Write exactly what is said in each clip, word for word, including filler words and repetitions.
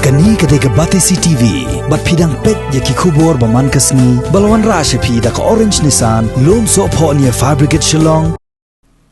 Kane ka dei ka Batesi T V, bad phi dang peit ïa ki khubor ba man ka sngi, ba la wanrah sha phi da ka Orange Nissan, lum sohphoh near Fire Brigade Shillong.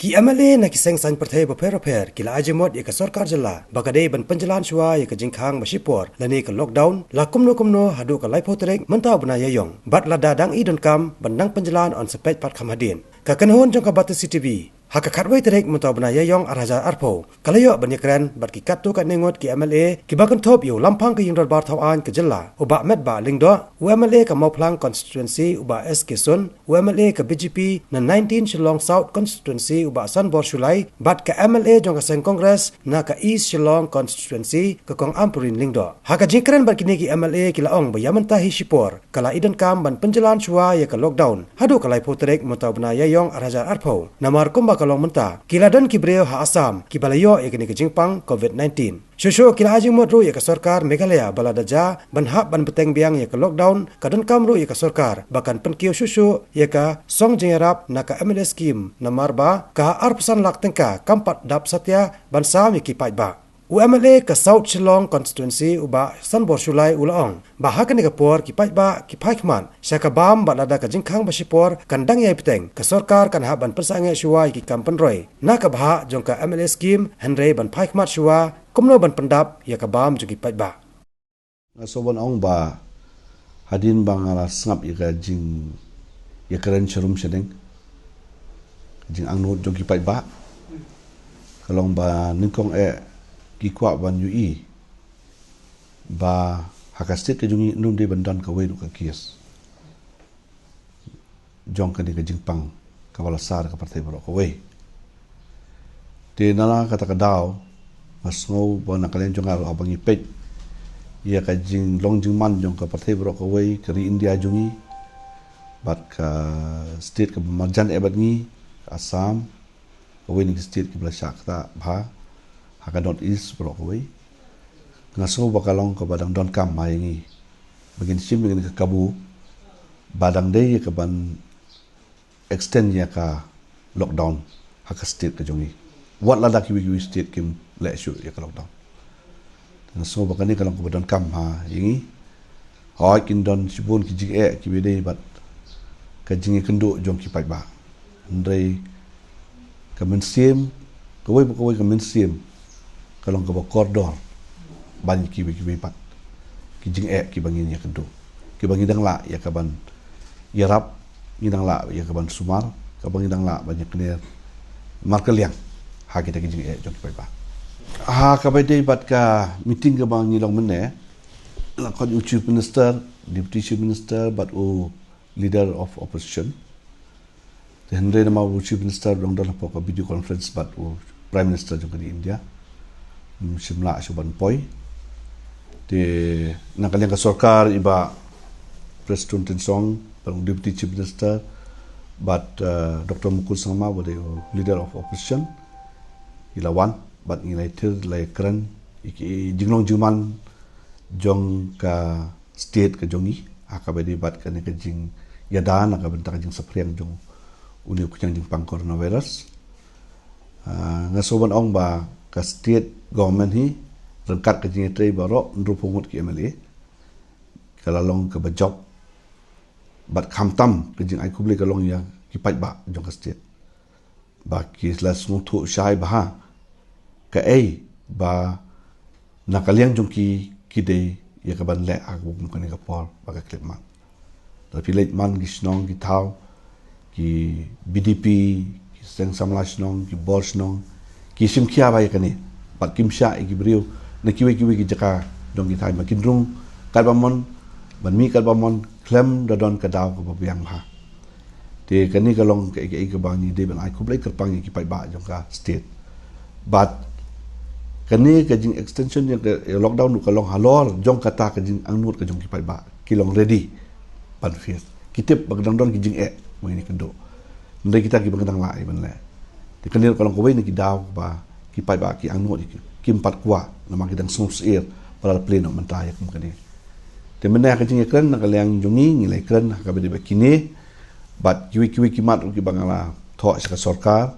Ki M L A na ki seng saiñ pyrthei bapher bapher ki la ai jingmut ïa ka sorkar jylla ba ka dei ban pynjlan shuwa ïa ka jingkhang ba shipor lane ka lockdown, la kumno kumno haduh ka laiphew tarik mynta u bnai Ïaïong. Bad lada dang i donkam ban nang pynjlan yn sa peit pat kham hadien. Ka kynhun jong ka Batesi T V ha ka khatwei tarik mynta u bnai Ïaïong ar hajar arphew ka la ïoh ban ïakren bad ki katto katne ngut ki M L A kiba kynthup ïa u Lamphang ka Ïingdorbar Thawaiñ ka jylla u Bah Metbah Lyngdoh, u M L A ka Mawphlang Constituency u Bah S K Sun, u M L A ka B J P na nineteen Shillong South Constituency u Bah Sanbor Shullai, bad ka M L A jong ka seng Congress na ka East Shillong Constituency ka Kong Ampareen Lyngdoh. Ha ka jingkren bad kine ki M L A ki la ong ba ïa mynta hi shipor ka la i donkam ban pynjlan shuwa ïa ka lockdown haduh ka laiphew tarik mynta u bnai Ïaïong ar hajar arphew. Namar kumba ka long mynta ki la don ki briew ha Assam kiba la ïoh ïa kane ka jingpang covid nineteen. Shuh shuh ki la ai jingmut ruh ïa ka sorkar Meghalaya ba lada jia ban hap ban bteng biang ïa ka lockdown, ka donkam ruh ïa ka sorkar ba kan pynkiew shuh shuh ïa ka song jingïarap na ka M L A scheme, namar ba ka arphew san lak tyngka kam pat dap satia ban sam ïa ki paidbah. U M L A ka South Shillong Constituency u Bah Sanbor Shullai u la ong ba ha kane ka por ki paidbah ki phai khmat sha ka bam bad lada ka jingkhang ba shipor kan dang ïai bteng, ka sorkar kan hap ban pynsangeh shuwa ïa ki kam pynroi na ka bhah jong ka M L A scheme, hynrei ban phai khmat shuwa kumno ban pyndap ïa ka bam jong ki paidbah. Nga sngewbha ban ong ba hadien ba nga la sngap ïa ka jingïakren sharum shading, ka jingangnud jong ki paidbah, ka long ba nyngkong eh ki kwah ban ïohi ba ha ka state ka jong ngi ym dei ban don kawei ruh ka case jong kane ka jingpang kaba la sar ka pyrthei baroh kawei. Te na la kata ka daw nga sngew ba na ka liang jong nga ruh haba ngi peit ïa ka jinglong jingman jong ka pyrthei baroh kawei, ka ri India jong ngi bad ka state kaba marjan eh bad ngi, ka Assam, kawei na ki state kiba la shah ktah bha ha ka North East baroh kawei. Nga sngew ba ka long kaba dang donkam ha ïa ngi ba ngin shim ïa kane ka kabu ba dang dei ïa kaban extend ïa ka lockdown ha ka state ka jong ngi, wat lada kiwei kiwei state kim leh shuh ïa ka lockdown. Nga sngew ba kane ka long kaba donkam ha ïa ngi. Hooid, kin don shibun ki jingeh kiba dei bad ka jingïakynduh jong ki paidbah, hynrei ka mynsiem, kawei pa kawei ka mynsiem ka long kaba kordor ban ïa kiwei kiwei pat ki jingeh kiba ngin ïakynduh, kiba ngi dang lah ïa kaban ïarap, ngi dang lah ïa kaban sumar, kaba ngi dang lah ban ïakner markylliang ha kita ki jingeh jong ki paidbah. Ha kaba dei bad ka meeting kaba ngi long mynne, la khot u Chief Minister, Deputy Chief Minister bad u Leader of Opposition. Te hynrei namar u Chief Minister u dang don hapoh ka video conference bad u Prime Minister jong ka ri India, ym shym lah shuh ban poi. Te na ka liang ka sorkar, i Bah Prestone Tynsong, bad u Deputy Chief Minister, bad, eh, Doctor Mukul Sangma, ba dei u Leader of Opposition, i la wan bad ngi la ïathir, la ïakren ïa ki jinglong jingman jong ka state ka jong ngi ha kaba dei bad kane ka jingïada na ka bynta ka jingsaphriang jong une u khñiang jingpang coronavirus. Ah, nga sngewbha ban ong ba ka state government hi, ryngkat ka jingïatrei baroh hynriewphew ngut ki M L A, ka la long kaba jop bad khamtam ka jingai khublei ka long ïa ki paidbah jong ka state ba ki la sngewthuh shai bha kaei ba na ka liang jong ki, ki dei ïa kaban leh ha kaba kum kane ka por ba ka khlem man. Lada phi leit man ki shnong ki thaw, ki B D P, ki seng samla shnong, ki bor shnong, ki shim khia bha ïa kane bad kim shah ïa ki briew na kiwei kiwei ki jaka jong ki thaiñ ba kin rung katba mon, ban mih katba mon, khlem da don ka daw kaba biang bha. Te kane ka long kaei kaei kaba ngi dei ban ai khublei kyrpang ïa ki paidbah jong ka state. Bad kane ka jingextension ïa ka, ïa lockdown ruh ka long halor jong kata ka jingangnud ka jong ki paidbah, ki long ready ban face. Ki tip ba ka dang don ki jingeh ba ngin ïakynduh, hynrei kita kiba dang lah ïa ban leh. Te kane ruh ka long kawei na ki daw ba ki paidbah ki angnud ïa ki, kim pat kwah namar ki dang sngewsyier ba la plie noh mynta ïa kum kane. Te mynne ha ka jingïakren na ka liang jong ngi, ngi la ïakren ha kaba dei bad kine bad kiwei kiwei ki mat ruh kiba nga la thoh sha ka sorkar,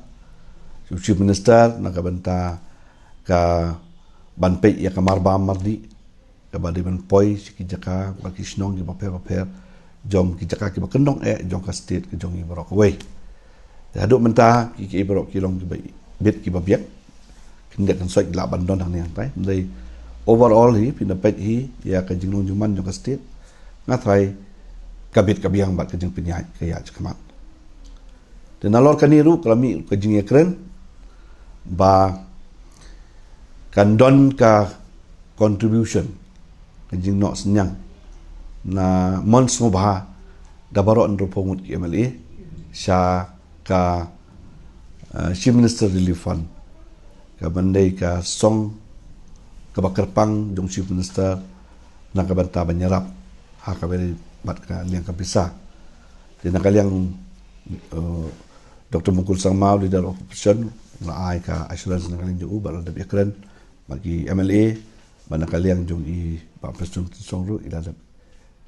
u Chief Minister, na ka bynta ka ban peit ïa ka marbam mardih, kaba dei ban poi sha ki jaka bad ki shnong kiba pher bapher jong ki jaka kiba kyndong eh jong ka state ka jong ngi baroh kawei. Te haduh mynta ki ki baroh ki long kiba bit kiba biang. Khyndiat khynsoit lah ban don hangne hangtai. Hynrei overall hi phin da peit hi ïa ka jinglong jingman jong ka state, nga tharai ka bit ka biang bad ka jingpynïaid ka ïaid shakhmat. Te nalor kane ruh ka la mih ka jingïakren ba kan don ka contribution, ka jingnoh synñiang na mon sngewbha da baroh hynriewphew ngut ki M L A sha ka, eh, Chief Minister Relief Fund, ka ban dei ka song kaba kyrpang jong Chief Minister na ka bynta ban ïarap ha kaba ïadei bad ka liang ka pisa. Te na ka liang, eh, Doctor Mukul Sangma, Leader of Opposition, la ai ka assurance na ka liang jong u bad la dep ïakren bad ki M L A, bad na ka liang jong i Bah Prestone Tynsong ruh i la dep,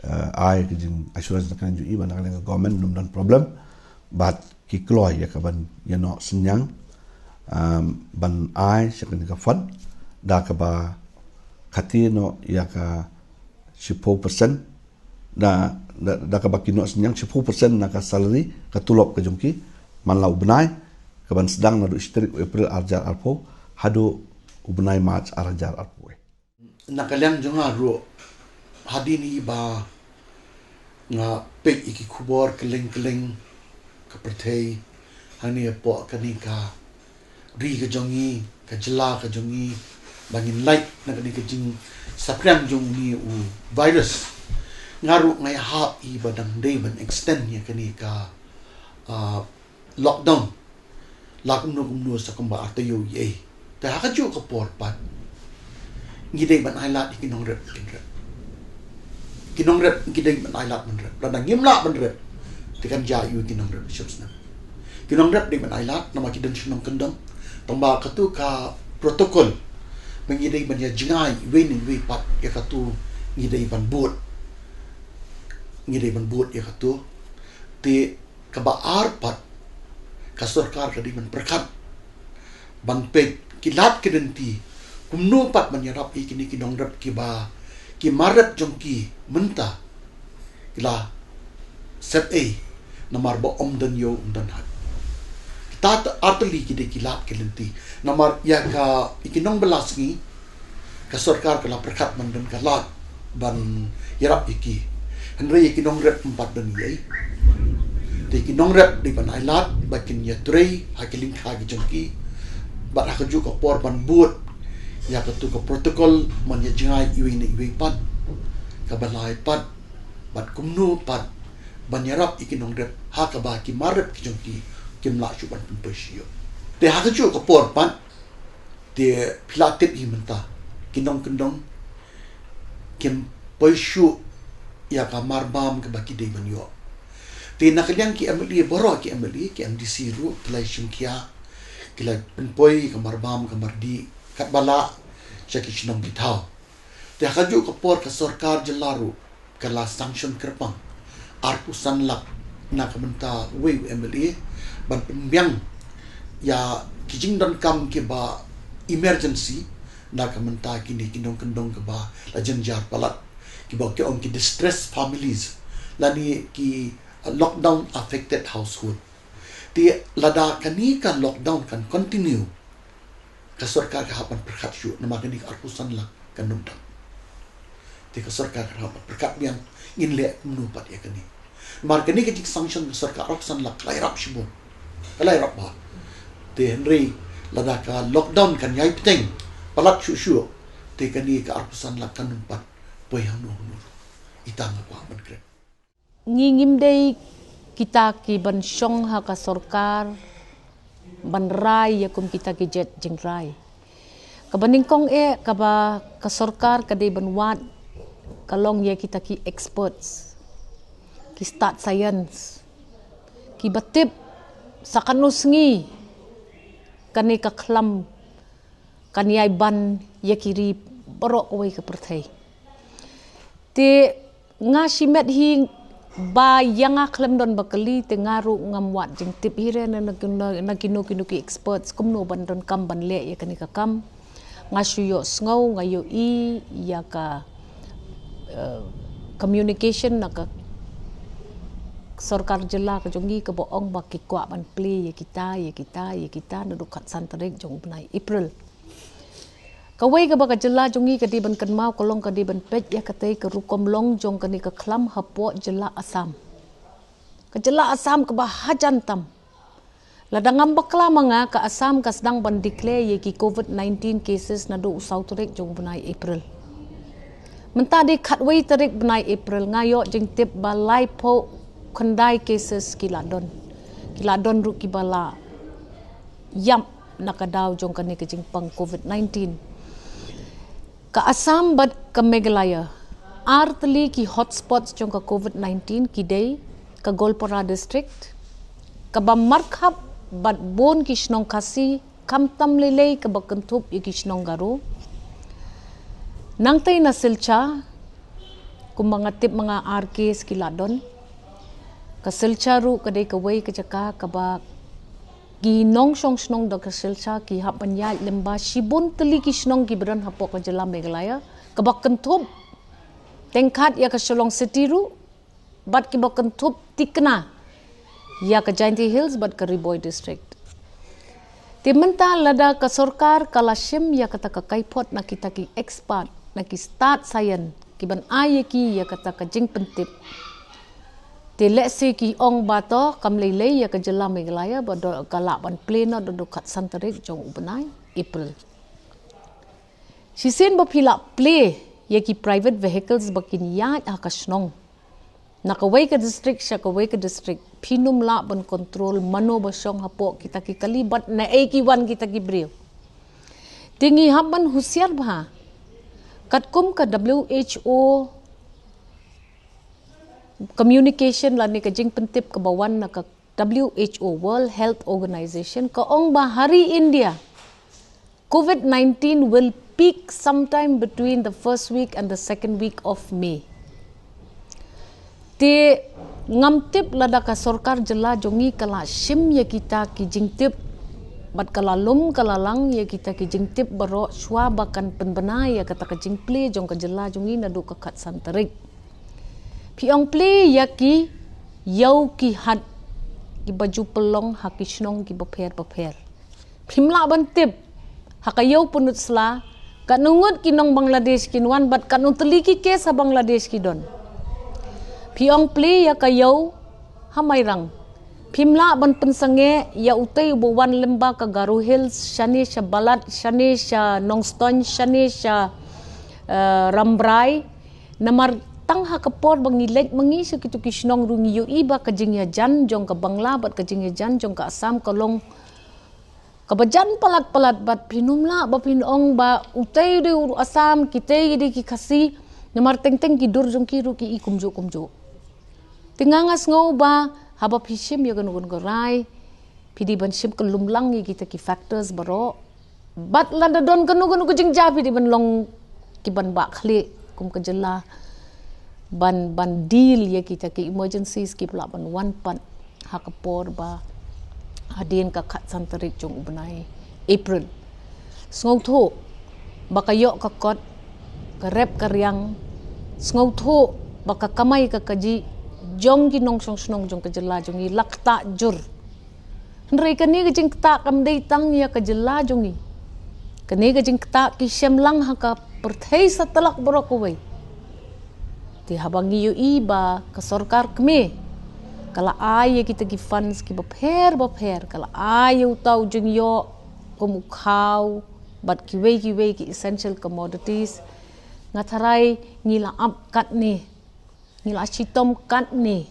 eh, ai ka jing assurance na ka liang jong i bad na ka liang ka government ym don problem bad ki kloi ïa ka ban ïa noh synñiang, um, ban ai sha kane ka fund da kaba khati noh ïa ka shiphew percent, da, da, da kaba ki noh synñiang shiphew percent na ka salary, ka tulop ka jong ki man la u bnai, ka ban sdang naduh shi tarik u April ar hajar arphew haduh u bnai March ar hajar arphew. Na ka liang jong nga ruh, hadien hi ba nga peit ïa ki khubor kylleng kylleng ka pyrthei hangne hapoh kane ka ri ka jong ngi, ka jylla ka jong ngi, ba ngin lait na kane ka jingsaphriang jong une u virus. Nga ruh nga ïahap ïa ba dang dei ban extend ïa kane ka, ah, lockdown la kumno kumno sa kumba arta ïoh ïa ei. Te ha kajuh ka por pat ngi dei ban ailad ïa ki nongrep, kin rep. Ki nongrep ngi dei ban ailad ban rep. Lada ngim lah ban rep, te kan jia ïa ki nongrep shisnem. Ki nongrep dei ban ailad namar ki don shnong kyndong. Tangba katu ka protocol ba ngi dei ban ïa jngai iwei na iwei pat ïa katu ngi dei ban bud. Ngi dei ban bud ïa katu. Te kaba ar pat, ka sorkar ka dei ban pyrkhat ban peit ki lad ki lynti kumno pat ban ïarap ïa kine ki nongrep kiba ki mar rep jong ki mynta ki la sep ei namar ba ym don ïew ym don hat. Kita artylli ki dei ki lad ki lynti namar ïa ka, ïa ki nongbylla sngi ka sorkar ka la pyrkhat ban don ka lad ban ïarap ïa ki. Hynrei ïa ki nongrep ym pat don ei. Te ki nongrep dei ban ailad ba kin ïatrei ha ki lyngkha ki jong ki. Bad ha kajuh ka por ban bud ïa katu ka protocol ban ïa jngai iwei na iwei pat, kaba lai pat, bad kumno pat ban ïarap ïa ki nongrep ha kaba ki mar rep ki jong ki kim lah shuh ban pynpoi shuh. Te ha kajuh ka por pat, te phi la tip hi mynta ki nongkyndong kim poi shuh ïa ka marbam kaba ki dei ban ïoh. Te na ka liang ki M L A baroh, ki M L A, ki M D C ruh ki la shim khia, ki la pynpoi ka marbam ka mardih katba lah sha ki shnong ki thaw. Te ha kajuh ka por ka sorkar jylla ruh ka la sanction kyrpang arphew san lak na ka bynta uwei u M L A ban pynbiang ïa ki jingdonkam kiba emergency na ka bynta kine ki nongkyndong kiba la jynjar palat, kiba ki ong ki distressed families lane ki, uh, lockdown affected household. Te lada kane ka lockdown kan continue, ka sorkar ka hap ban pyrkhat shuh namar kane ka arphew san lak kan ym dap. Te ka sorkar ka hap ban pyrkhat biang ngin leh kumno pat ïa kane. Namar kane ka jingsanction ka sorkar arphew san lak ka la ïarap shibun, ka la ïarap bha. Te hynrei lada ka lockdown kan ïai bteng palat shuh shuh, te kane ka arphew san lak kan ym pat poi hangno hangno. Ita nga kwah ban kren. Ngi ngim dei kita ki ban shong ha ka sorkar ban rai ïa kum kita ki jait jingrai. Kaba nyngkong eh kaba ka sorkar ka dei ban wad ka long ïa kita ki experts, ki stad science, kiba tip sa katno sngi kane ka khlam kan ïai ban ïa ki ri baroh kawei ka pyrthei. Te nga shimet hi ba ïa nga khlem don ba kylli, te nga ruh ngam wad jingtip hi re na, na, na, na kino kino ki experts kumno ban donkam ban leh ïa kane ka kam. Nga shu ïohsngew, nga ïohi ïa ka communication na ka sorkar jylla ka jong ngi kaba ong ba ki kwah ban plie ïa kita, ïa kita, ïa kita naduh khatsan tarik jong u bnai April. Kawei kaba ka jylla jong ngi ka dei ban kynmaw ka long ka dei ban peit ïa katei ka rukom long jong kane ka khlam hapoh jylla Assam. Ka jylla Assam kaba hajan tam. Lada ngam bakla ma nga, ka Assam ka sdang ban declare ïa ki covid nineteen cases naduh u saw tarik jong u bnai April. Mynta dei khatwei tarik bnai April, nga ïoh jingtip ba laiphew khyndai cases ki la don. Ki la don ruh kiba la ïap na ka daw jong kane ka jingpang covid nineteen. Ka Assam bad ka Meghalaya, ar tylli ki hotspots jong ka covid nineteen ki dei ka Goalpara district, kaba markhap bad bun ki shnong Khasi, khamtam lei lei kaba kynthup ïa ki shnong Garo. Nangtei na Silchar, kumba nga tip ma nga ar case ki la don. Ka Silchar ruh ka dei kawei ka jaka kaba ki nongshong shnong da ka Silchar ki hap ban ïaid lyngba shibun tylli ki shnong kiba don hapoh ka jylla Meghalaya, kaba kynthup tyngkhat ïa ka Shillong City ruh, bad kiba kynthup thikna ïa ka Jaintia Hills bad ka Ri Bhoi district. Te mynta lada ka sorkar ka la shim ïa kata ka kaiphod na kita ki expert, na ki stad science kiban ai ïa ki ïa kata ka jingpyntip. Te lehse ki ong ba to kam lei lei ïa ka jylla Meghalaya ba do ka lah ban plie naduh khatsan tarik jong u bnai April. Shisien ba phi lah plie ïa ki private vehicles ba kin ïaid ha ka shnong na kawei ka district sha kawei ka district, phin ym lah ban control mano ba shong hapoh kita ki kali bad naei ki wan kita ki briew. Te ngi hap ban husiar bha. Katkum ka W H O communication lane ka jingpyntip kaba wan na ka W H O, World Health Organization, ka ong ba ha ri India, covid nineteen will peak sometime between the first week and the second week of May. Te ngam tip lada ka sorkar jylla jong ngi ka la shim ïa kita ki jingtip bad ka la lum ka la lang ïa kita ki jingtip baroh shuwa ba kan pynbna ïa kata ka jingplie jong ka jylla jong ngi naduh ka khatsan tarik. Phi ong plie ïa ki ïew ki hat kiba ju pynlong ha ki shnong kiba pher ba pher. Phim lah ban tip ha ka ïew Pynursla katno ngut ki nong Bangladesh kin wan bad katno tylli ki case ha Bangladesh ki don. Phi ong plie ïa ka ïew ha Mairang. Phim lah ban pynsangeh ïa utei uba wan lyngba ka Garo Hills, shane sha Balat, shane sha Nongstoiñ, shane sha, eh, Rambrai. Namar tang ha ka por ba ngi leit ma ngi sha kitu ki shnong ruh ngi ïohi ba ka jingïajan jong ka Bangla bad ka jingïajan jong ka Assam ka long kaba jan palat palat bad phin ym lah ba phin ong ba utei u dei u Assam, kitei ki dei ki Khasi, namar teng teng ki dur jong ki ruh ki i kumjuh kumjuh. Te nga nga sngew ba haba phi shim ïa kano kano ka rai, phi dei ban shim ka lumlang ïa kita ki factors baroh. Bad lada don kano kano ka jingjia phi dei ban long kiban bah khlieh kum ka jylla ban, ban deal ïa kita ki emergencies kiba lah ban wan pat ha ka por ba hadien ka khatsan tarik jong u bnai April. Sngewthuh ba ka ïoh ka kot, ka rep ka riang, sngewthuh ba ka kamai ka kajih jong ki nongshong shnong jong ka jylla jong ngi la ktah jur. Hynrei kane ka jingktah kam dei tang ïa ka jylla jong ngi. Kane ka jingktah ki shem lang ha ka pyrthei satlak baroh kawei. Te haba ngi ïohi ba ka sorkar kmie ka la ai ïa kita ki funds kiba pher ba pher, ka la ai ïa uta u jingïoh kum u khaw bad kiwei kiwei ki essential commodities. Nga tharai ngi la ap katne, ngi la shitom katne.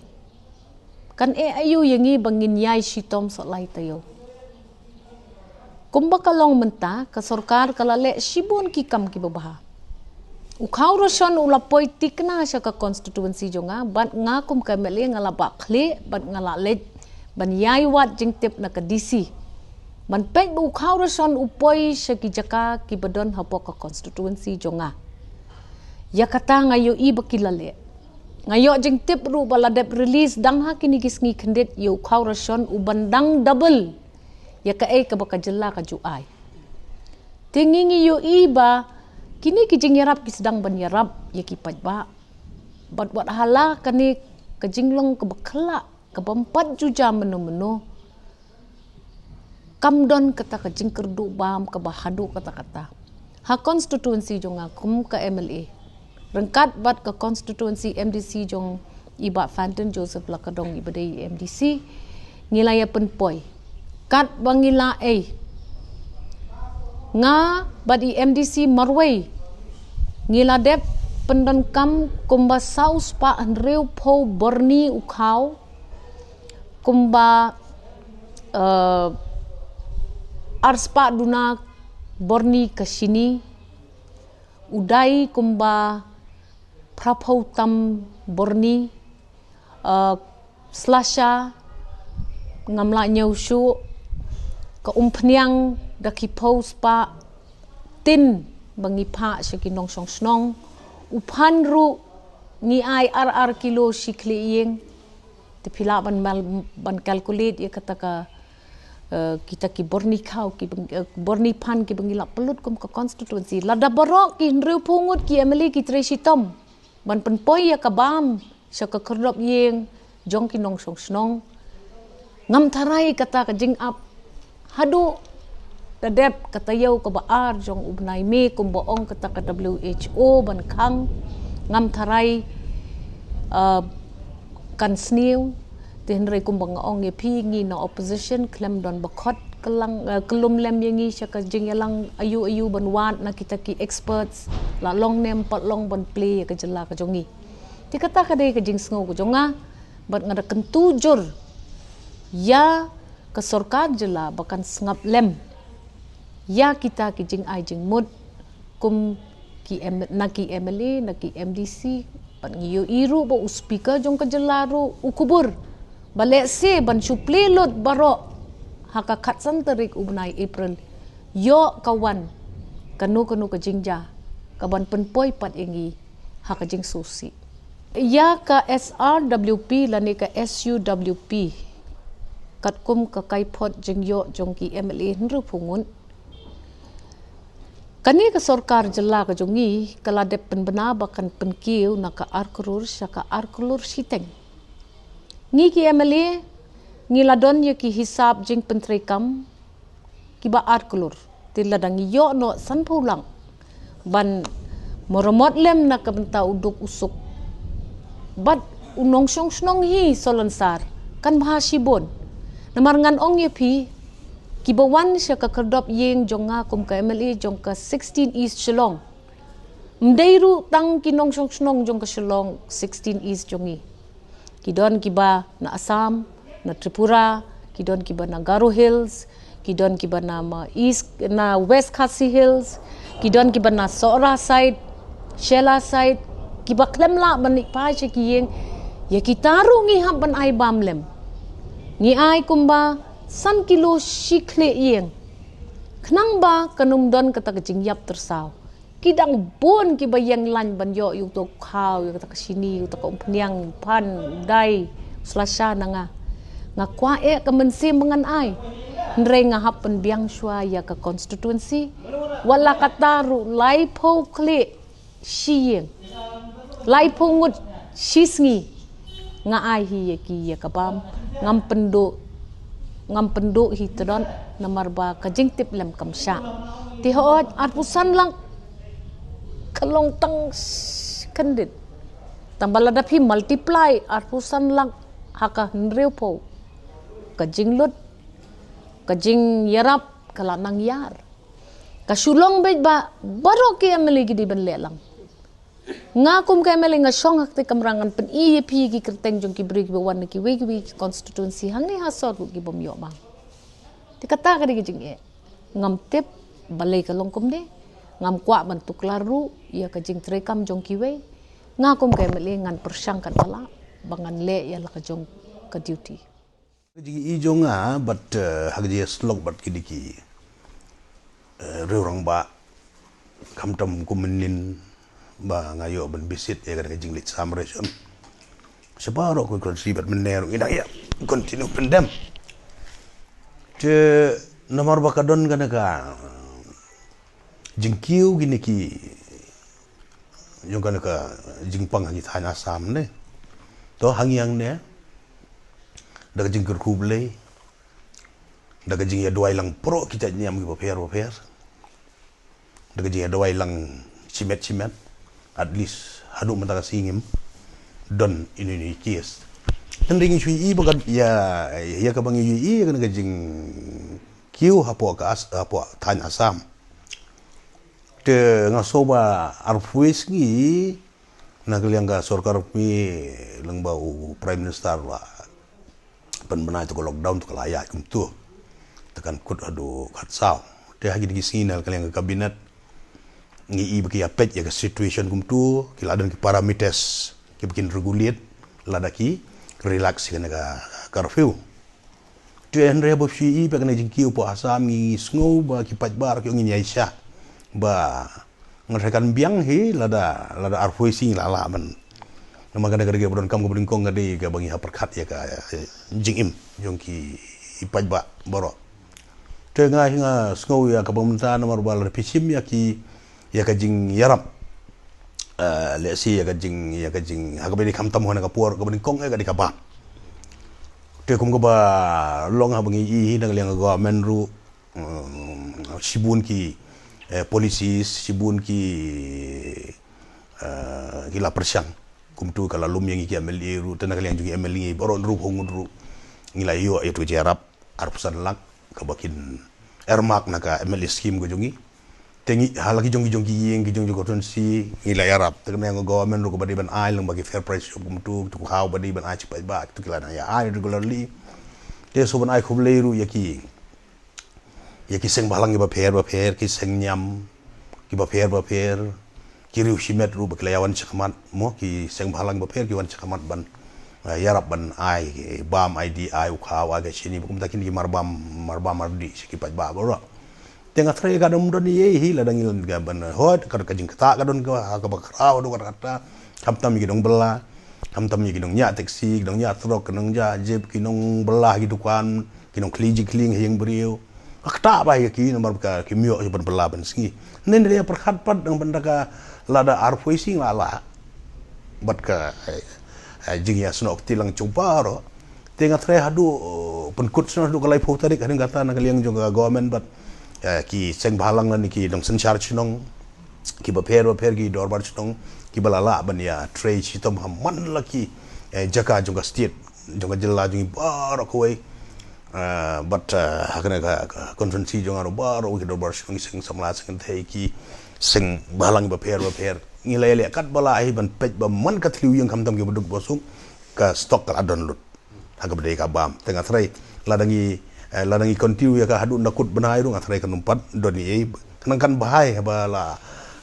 Kan eh aïu ïa ngi ba ngin ïai shitom sa lai taïew. Kumba ka long mynta, ka sorkar ka la leh shibun ki kam kiba bha. U khaw ration u la poi thikna sha ka constituency jong nga, bad nga kum ka M L A nga la bah khlieh bad nga la leit ban ïai wad jingtip na ka D C ban peit ba u khaw ration u poi sha ki jaka kiba don hapoh ka constituency jong nga. Ïa kata nga ïohi ba ki la leh. Nga ïoh jingtip ruh ba la dep release dang ha kine ki sngi khyndiat ïa u khaw ration uban dang double ïa kaei kaba ka jylla ka ju ai. Te ngi ngi ïohi ba kine ki jingïarap ki sdang ban ïarap ïa ki paidbah. Bad wat hala kane ka jinglong kaba khlah, kaba ym pat ju jia mynno mynno, kam don kata ka jingkyrduh bam kaba haduh katta katta. Ha constituency jong nga kum ka M L A, ryngkat bad ka constituency M D C jong i Bah Fantin Joseph Lakadong iba dei i M D C, ngi la ïa pynpoi katba ngi la ei. Nga bad i M D C marwei ngi la dep pyndonkam kumba saw spah hynriewphew byrni u khaw, kumba, eh, ar spah duna byrni ka shini, u dai kumba phraphew tam byrni, eh, slasha, ngam lah ñiew shuh, ka umphniang da ki phew spah tin ba ngi phah sha ki nongshong shnong, u phan ruh ngi ai ar ar kilo shi khlieh ïing. Te phi lah ban mal, ban calculate ïa kata ka, eh, kita ki byrni khaw, ki bang-, eh, byrni phan kiba ngi lah pynlut kum ka constituency. Lada baroh ki hynriewphew ngut ki M L A ki trei shitom ban pynpoi ïa ka bam sha ka khyrdop ïing jong ki nongshong shnong, ngam tharai kata ka jingap haduh da dep ka taïew kaba ar jong u bnai May kumba ong kata ka W H O ban khang. Ngam tharai, uh, kan sniew. Te hynrei kumba nga ong ïa phi, ngi na opposition khlem don ba khot kyllum, eh, kyllum lem ïa ngi sha ka jingïalang aïu aïu ban wad na kita ki experts, la long ne ym pat long, ban plie ïa ka jylla ka jong ngi. Te kata ka dei ka jingsngew ka jong nga, bad nga da kyntu jur ïa ka sorkar jylla ba kan sngap lem ïa kita ki jingai jingmut kum ki M-, na ki M L A, na ki M D C, bad ngi ïohi ruh ba u speaker jong ka jylla ruh u kubur ba lehse ban shu plie lut baroh ha ka khatsan tarik u bnai April, ïoh ka wan kano kano ka jingjia kaban pynpoi pat ïa ngi ha ka jingsngewsih. Ïa ka S R W P lane ka S U W P, katkum ka kaiphod jingïoh jong ki M L A hynriewphew ngut, kane ka sorkar jylla ka jong ngi ka la dep pynbna ba kan pynkiew na ka ar klur sha ka ar klur shiteng. Ngi ki M L A ngi la don ïa ki hisab jingpyntreikam kiba ar klur. Te lada ngi ïoh noh sanphew lak ban maramot lem na ka bynta u duk u suk bad u nongshong shnong hi Salonsar, kan bha shibun. Namar ngan ong ïa phi, kiba wan sha ka khyrdop ïing jong nga kum ka M L A jong ka sixteen East Shillong, ym dei ruh tang ki nongshong shnong jong ka Shillong sixteen East jong ngi. Ki don kiba na Assam, na Tripura, ki don kiba na Garo Hills, ki don kiba na ma East, na West Khasi Hills, ki don kiba na Sohra side, Shella side, kiba khlem lah ban leit phai sha ki ïing. Ïa kita ruh ngi hap ban ai bam lem. Ngi ai kumba san kilo shi khlieh ïing, khnang ba kan ym don kata ka jingïap tyrsaw. Ki dang bun kiba ïeng lain ban ïoh ïa uto u khaw, ïa kata ka shini, ïa kata ka umphniang, phan, dai, slasha na nga. Nga kwah eh ka mynsiem ba ngan ai. Hynrei nga hap pynbiang shuwa ïa ka constituency. Wat la kata ruh laiphew khlieh shi ïing, laiphew ngut shi sngi, nga ai hi ïa ki ïa ka bam. Ngam pynduh, ngam pynduh hi tdon, namar ba ka jingtip lem kam shah. Te hooid, arphew san lak ka long tang khyndiat. Tang ba lada phi multiply arphew san lak ha ka hynriewphew, ka jinglut, ka jingïarap ka la nang ïar. Ka shu long beit ba baroh ki M L A ki dei ban leh lang. Nga kum ka M L A nga shong ha kata ka kamra, ngan pyni ïa phi ki kyrteng jong ki briew kiba wan na kiwei kiwei ki constituency hangne ha sor ruh kibym ïoh bang. Te kata ka dei ka jingeh. Ngam tip balei ka long kumne. Ngam kwah ban tuklar ruh ïa ka jingtreikam jong kiwei. Nga kum ka M L A ngan pyrshang katba lah ba ngan leh ïa la ka jong ka duty. Ka jingïohi jong nga bad, eh, ha ka jingïasyllok bad kine ki, eh, riew rangbah, khamtam kum mynnin ba nga ïoh ban visit ïa kane ka jingleit sam ration. Shaphang baroh ka constituency bad mynne ruh ngi dang ïa continue pyndem. Te namar ba ka don kane ka jingkiew kine ki jong kane ka jingpang ha ki thaiñ Assam ne. To hangiang ne da ka jingkyrkhu Blei, da ka jingïaduwai lang baroh ki jait niam kiba pher ba pher, da ka jingïaduwai lang shimet shimet, at least haduh mynta ka sngi ngim don ino ino i case. Hynrei ngi shu ïohi ba ka ïa, ïa kaba ngi ïohi ïa kane ka jingkiew hapoh ka As-, hapoh thaiñ Assam. Te nga sngew ba arphew sngi na ka liang ka sorkar pynmih lyngba u Prime Minister la pynbna ïa ka lockdown, to ka la ïaid kumto. Te kan kut haduh khatsaw. Te ha kine ki sngi na ka liang ka cabinet ngi ïohi ba ki ïa peit ïa ka situation kumto, ki la don ki parameters kiba kin regulate lada ki relax ïa kane ka curfew. Te hynrei haba shu ïohi ba kane ka jingkiew hapoh Assam ngi sngew ba ki paidbah ruh ki ong ngin ïaishah. Ba nga tharai kan biang hi lada, lada arphew sngi la lah ban. Namar kane ka dei kaba donkam kaba nyngkong, ka dei kaba ngi hap pyrkhat ïa ka, eh, jingim jong ki paidbah baroh. Te nga hi nga sngew ïa kaba mynta namar ba lada phi shim ïa ki, ïa ka jingïarap, eh, let's say ïa ka jing, ïa ka jing, ha kaba dei khamtam ha kane ka por, kaba nyngkong ïa ka dei ka bam. Te kum kaba long haba ngi ïohi na ka liang ka government ruh, um, shibun ki, eh, policies, shibun ki, eh, ki la pyrshang. Kumto ka la lum ïa ngi ki M L A ruh, te na ka liang jong ki M L A baroh ruh, hynrei ruh ngi la ïoh ïa uto u jingïarap arphew san lak kaba kin earmark na ka M L A scheme ka jong ngi. Te ngi ha la ki jong ki jong ki ïing, ki jong ki constituency ngi la ïarap. Te ka meng ka government ruh kaba dei ban ai lyngba ki fair price shop kumto, to ka hap ba dei ban ai sha ki paidbah, to ki la nang ïa ai regularly. Te shu ban ai khublei ruh ïa ki, ïa ki seng bhalang kiba pher ba pher, ki seng niam kiba pher ba pher, ki riew shimet ruh ba ki la ïa wan shakhmat, mo, ki seng bhalang ba pher ki wan shakhmat ban, eh, ïarap ban ai, eh, bam, ai dih, ai u khaw, ai ka shini, ba kumta kin ki marbam, marbam mardih sha ki paidbah baroh. Te nga tharai ka dang don ei ei hi lada ngi lah ban hoi, ka, ka jingktah ka don ka, ha kaba khraw, ha kaba kata, khamtam ïa ki nongbylla, khamtam ïa ki nongñiah taxi, ki nongñiah trok, ki nongñiah jeep, ki nongbylla ha ki dukan, ki nongkhlieh jingkhlieh ha ïing briew. Ka ktah bha ïa ki namar ba ki ym ïoh shuh ban bylla ban sngi. Hynrei ïa pyrkhat pat dang ban da ka lada arphew sngi la lah bad ka, eh, eh, jingïasnoh kti lang jong baroh. Te nga tharai haduh, eh, pynkut snoh haduh ka laiphew tarik, hadien kata na ka liang jong ka government bad, eh, ki seng bhalang lane ki nongsynshar shnong kiba pher ba pher, ki dorbar shnong kiba la lah ban ïatrei shitom ha man la ki, eh, jaka jong ka state, jong ka jylla jong ngi baroh kawei. Eh, bad, eh, ha kane ka, ka constituency jong nga ruh baroh ki dorbar shnong, ki seng samla, seng kynthei, ki seng bhalang ba pher ba pher, ngi la ïaleh katba lah hi ban peit ba man ka thliew ïing khamtam kiba duk ba suk, ka stock ka la don lut ha kaba dei ka bam. Te nga tharai lada ngi, eh, lada ngi continue ïa ka haduh na kut bnai ruh nga tharai kan ym pat don ei ei. Kan nang kan bha hi haba la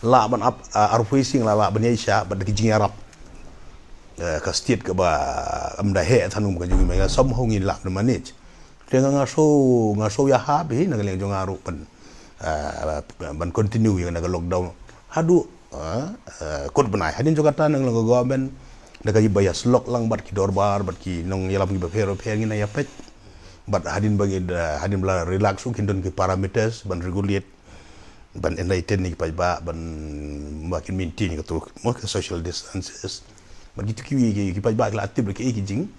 lah ban ap, ah, arphew sngi la lah ban ïaishah bad da ki jingïarap, eh, ka state kaba ym da heh than um ka jong ngi, somehow ngin lah ban manage. Te nga, nga sngew, nga sngew ïahap hi na ka liang jong nga ruh ban, eh, ban continue ïa kane ka lockdown haduh, eh, eh, kut bnai. Hadien jong kata na ka liang ka government da kaba ïasyllok lang bad ki dorbar bad ki nongïalam kiba pher ba pher ngin ïa peit. Bad hadien ba ngin, eh, hadien ba la relax ruh kin don ki parameters ban regulate, ban enlighten ïa ki paidbah ban, ba kin maintain kato, mo, ka social distances. Bad kito ki, ki, ki paidbah ki la tip ruh ki, ki jing,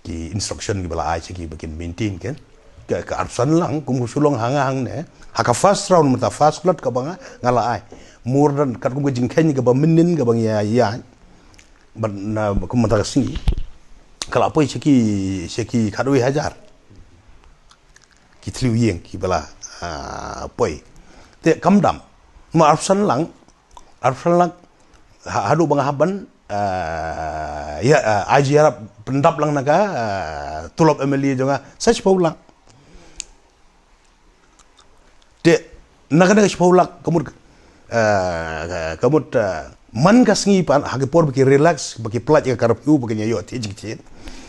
ki instruction kiba la ai sha ki ba kin maintain, kan. Ka, ka arphew san lang kum ka shu long ha nga hangne ha ka first round, mynta first lot kaba nga, nga la ai more than katkum ka jingkheiñ kaba mynnin kaba ngi ïa, ïa. Bad na kum mynta ka sngi ka la poi sha ki, sha ki khatwei hajar ki thliew ïing kiba la, ah, poi. Te kam dam, ma arphew san lang, arphew san lang, ha-, haduh ba nga hap ban, ah, ïa, ah, ai jingïarap pyndap lang na ka, ah, tulop M L A jong nga sa shiphew lak. Te na kane ka shiphew lak ka mut, eh, ka mut, eh, man ka sngi pat ha ki por ba ki relax, ba ki pynlait ka curfew, ba ki ïa ïoh thied jingthied,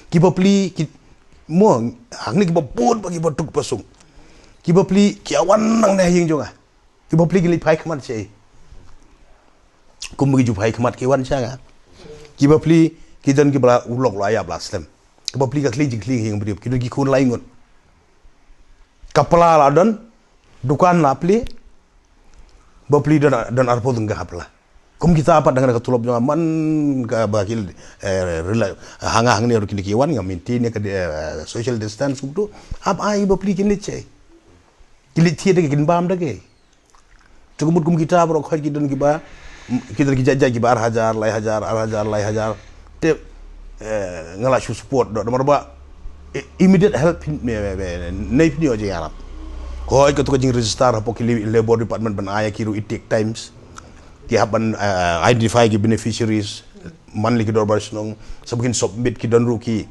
ki bapli ki, mo, hangne ki bapli ba ki ba duk ba suk, ki bapli ki ïa wan nangne ha ïing jong nga. Ki bapli ki leit phai khmat sha ei? Kum ba ki ju phai khmat ki wan sha nga. Ki bapli ki don kiba la u lok la ïap la slem. Ki bapli ka khlieh jingkhlieh ha ïing briew, ki don ki khun lai ngut. Ka pla la don, dukan la plie, bapli don, don arphew tyngka ha pla. Kum kita pat dang ka tulop jong nga man kaba ki, eh, rela-, hanga hangne ruh kine ki wan nga maintain ïa ka, eh, social distance kumtu. Hap ai bapli kin leit shaei. Ki leit thied da kaei, kin bam da kaei. Te ka mut kum kita baroh khoit ki don kiba, ki don ki jait jait kiba ar hajar, lai hajar, ar hajar, lai hajar. Te, eh, nga la shu support doh namar ba, eh, immediate help phin, me, me, me, nei phin ïoh jingïarap. Khoit kato ka jingregister hapoh ki li-, Labour Department ban ai ïa ki ruh it take times. Ki hap ban, eh, identify ki beneficiaries, man la ki dorbar shnong, sa ba kin submit, ki don ruh ki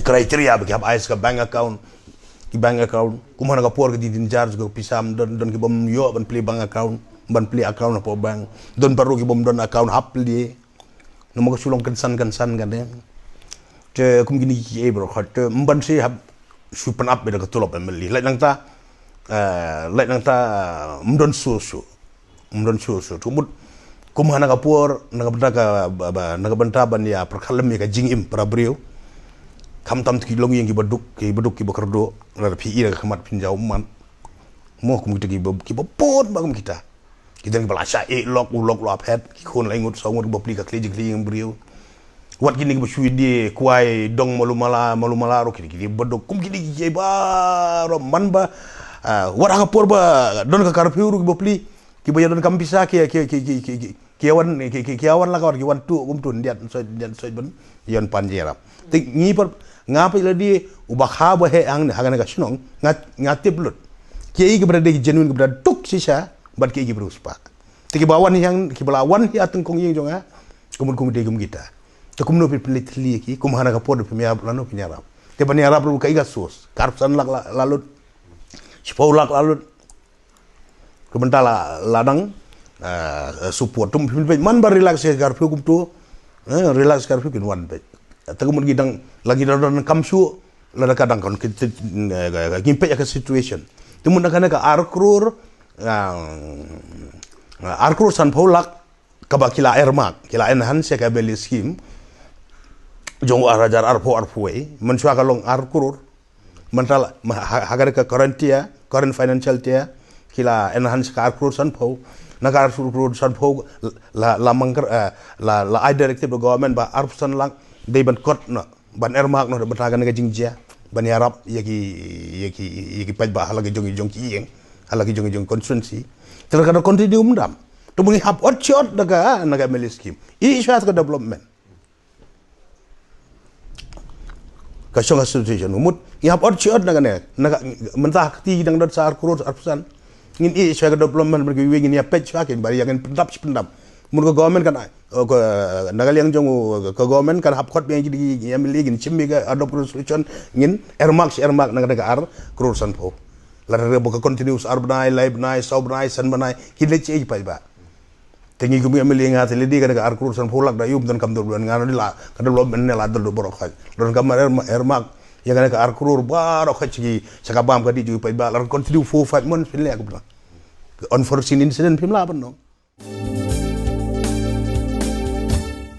criteria ba ki hap ai sa ka bank account, ki bank account. Kum hana ka por ka jingdin jar jong ka pisa, don, don ki bym ïoh ban plie bank account, ban plie account hapoh bank. Don baroh ki bym don account, hap plie. Namar ka shu long kynsan kynsan kane. Te kum kine kiei baroh khoit te ym ban shu hap shu pynap beit da ka tulop M L A. Lait nangta, eh, lait nangta, ym don shuh shuh. Ym don shuh shuh. Te ka mut kum hana ka por, na ka bynta ka, ba, ba, na ka bynta ban ïa pyrkhat lem ïa ka jingim para briew. Khamtam ki longïing kiba duk, kiba duk, kiba kyrduh, lada phi ïohi da ka khmat phin jaw ummat. Mo kum kita kiba, kiba bun ba kum kita. Ki don kiba la shah eh lok, u lok la phet, ki khun lai ngut, saw ngut, kiba plie ka khlieh jingkhlieh ïing briew. Wat kine kiba shu ïadie kwai dong malu mala, malu mala ruh kine, kine ba duk kum kine kiei baroh man ba, ah, wat ha ka por ba don ka curfew ruh kiba plie, kiba ïa donkam pisa ki, ki, ki ïa wan, ki, ki, ki ïa wan la ka wat ki wan tuh kumtu, yndiat soi, yndiat soi ban ïa wan pan jingïarap. Te ngi pat, nga pat lade uba kha ba heh hangne, hangne ka shnong, nga, nga tip lut. Kiei kiba da dei genuine, kiba da duk shisha, bad kiei kiba riewspah. Te kiba wan hi hang, kiba la wan hi ha tyngkong ïing jong nga, kumno kumno dei kum kita. Te kumno phi pynleit thylli ïa ki, kum hana ka por da phim ïarap, lano phin ïarap. Te ban ïarap ruh kaei ka source, ka arphew san lak la, la lut. Shiphew lak la lut. Ka bynta la, la dang, eh, support. Te phim peit man ba relax ïa ka curfew kumtu. Eh, relax curfew kin wan peit. Te kumno ngi dang, la ngi dang donkam shuh, lada ka dang kon, ki, ki, eh, ngi peit ïa ka situation. Te mut na kane ka ar klur, ah, ar klur sanphew lak, kaba ki la earmark, ki la enhance ïa ka M L A scheme. Jong u ar hajar arphew arphew wei, mynshuwa ka long ar klur. Mynta la, ma, ha, ha ka, ka current year, current financial year, ki la enhance ka ar klur sanphew. Na ka ar klur sanphew, la, la mangkar, eh, la, la ai directive da government ba arphew san lak, dei ban kot noh. Ban earmark noh, da bynta kane ka jingjia. Ban ïarap ïa ki, ïa ki, ïa ki paidbah ha la ki jong, jong ki ïing. Ha la ki jong, jong constituency. Te la ka da continue ym dam. Te mut ngi hap ot shi ot na ka, na ka M L A scheme. Ïeh shuwa ka development. Ka shong ka situation. Mut ngi hap ot shi ot na kane. Na ka, mynta ka kti dang don sa ar klur, arphew san. Ngin ïeh shuwa ka development ban kiwei ngin ïa peit shuwa kin ba ïa ngin pyndap shi pyndap. Mut ka government kan ai, eh, ka, na ka liang jong u, ka government kan hap khot biang ki, ki M L A kin shim ïa ka adopt resolution ngin earmark shi earmark na ka ar klur sanphew. Lada re ba ka continuous ar bnai, lai bnai, saw bnai, san bnai, kin leit shaei ki paidbah. Te ngi kum M L A nga te lade ka ar klur sanphew lak da ym donkam development nga, nodi la ka development ne la dol do baroh khoit. Donkam earmark, earmark ïa kane ka ar klur baroh khoit sha ki, sha ka bam ka dih jong ki paidbah, la continue four five months phin leh kumta. Unforeseen incident phim lah ban long.